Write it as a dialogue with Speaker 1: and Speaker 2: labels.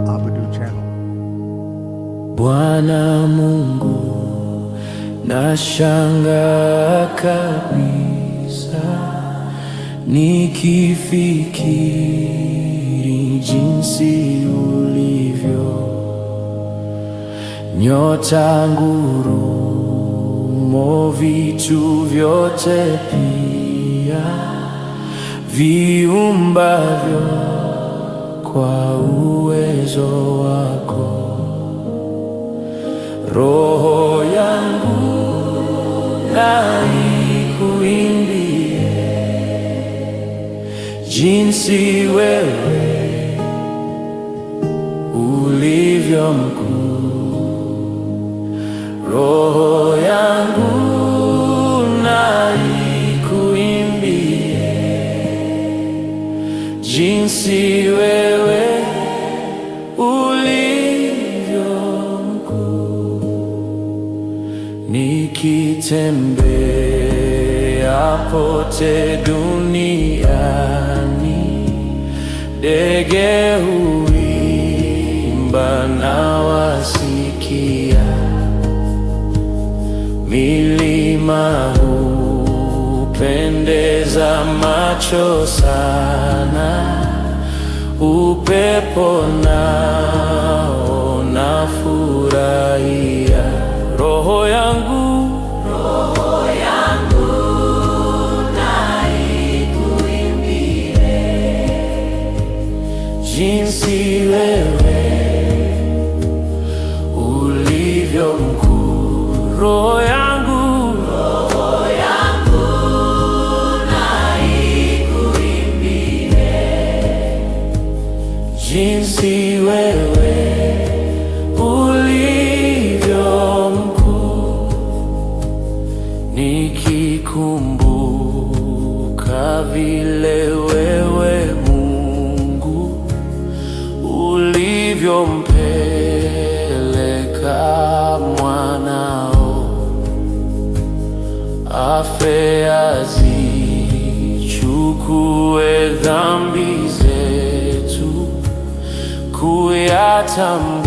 Speaker 1: Abudu channel.
Speaker 2: Bwana Mungu, nashangaa kabisa nikifikiri jinsi ulivyo, nyota, ngurumo, vitu vyote pia viumbavyo kwa uwezo wako. Roho yangu na ikuimbie jinsi wewe ulivyo mkuu. Roho yangu na ikuimbie jinsi wewe ulivyo mkuu. Nikitembea pote duniani, ndege huimba na wasikia, milima hupendeza macho sana, upepo nao nafurahia. Roho yangu,
Speaker 3: Roho yangu na ikuimbie
Speaker 2: jinsi wewe ulivyo mkuu. Roho yangu,
Speaker 3: Roho yangu na ikuimbie
Speaker 2: jinsi wewe ulivyo mkuu. Nikikumbuka vile wewe Mungu ulivyompeleka mwanao afe azichukue dhambi zetu, kuyatamka